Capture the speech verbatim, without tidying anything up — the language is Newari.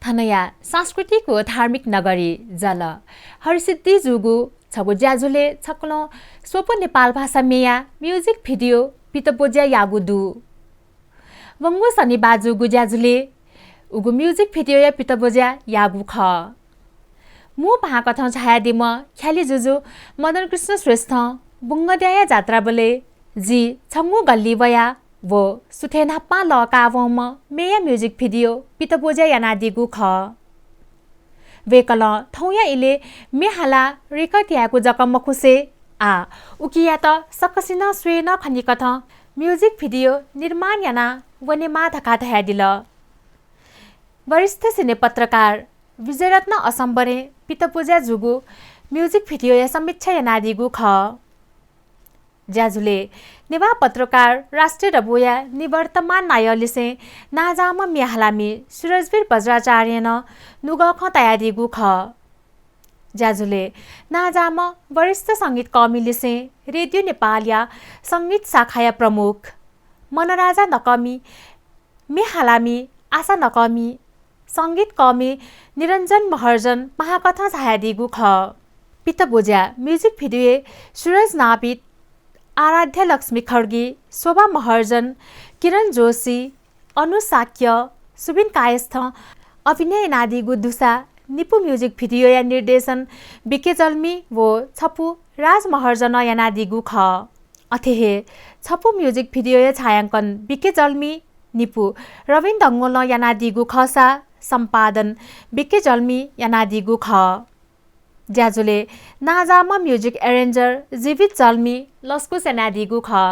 थनया सांस्कृतिक व धार्मिक नगरी जल हरिसिद्धि जूगु छगू ज्याझ्वलय् छकलं स्वपु नेपाल भाषा म्येया music video पितब्वज्या याःगु दु। वंगु शनिबाः जूगु ज्याझ्वलय् उगु music video या पितब्वज्या याःगु खः। मू भाःकथं झायादीम्ह ख्यालि जुजु मदन कृष्ण श्रेष्ठं बुंगद्याया जात्राबलय् जि छंगु गल्ली वया व सुथय् न्हापां लःकाः वंम्ह म्येया music video पितब्वज्या यानादीगु खः। वय्कलं थौंया इलय् म्ये हालाः record यायेगु जक मखुसें आः उकियात सकसिनं स्वये नं खनीकथं music video निर्माण याना वनेमाः धकाः धयादिल। वरिष्ठ सिने पत्रकार विजयरत्न असम्बरें पितब्वज्या जूगु music video या समीक्षा यानादीगु खः। ज्याझ्वलय् नेवाः पत्रकार राष्ट्रिय दबूया निवर्तमान नायःलिसें नांजाःम्ह म्ये हालामि सुरजवीर बज्राचार्यं नं नुगः खँ तयादीगु खः। ज्याझ्वलय् नांजाःम्ह वरिष्ठ संगीतकःमिलिसें रेडियो नेपालया संगीत शाखाया प्रमुख, मनराजा नकःमि, म्ये हालामि, आशा नकःमि, संगीतकःमि निरञ्जन महर्जन महाकथं झायादीगु खः। पितब्वज्या music video य् सुरज नापित, आराध्या लक्ष्मी खड्गी, शोभा महर्जन, किरण जोशी, अनु शाक्य, सुबिन कायस्थं अभिनय यानादीगु दुसा निपु music video या निर्देशन बिके जल्मी व छपु राज महर्जनं यानादीगु खः। अथे हे छपु music video या छायांकन बिके जल्मी, निपु रविन डंगोलं यानादीगु खःसा सम्पादन बिके जल्मी यानादीगु खः। ज्याझ्वलय् नांजाःम्ह music arranger जीवित जल्मी लसकुस यानादीगु खः।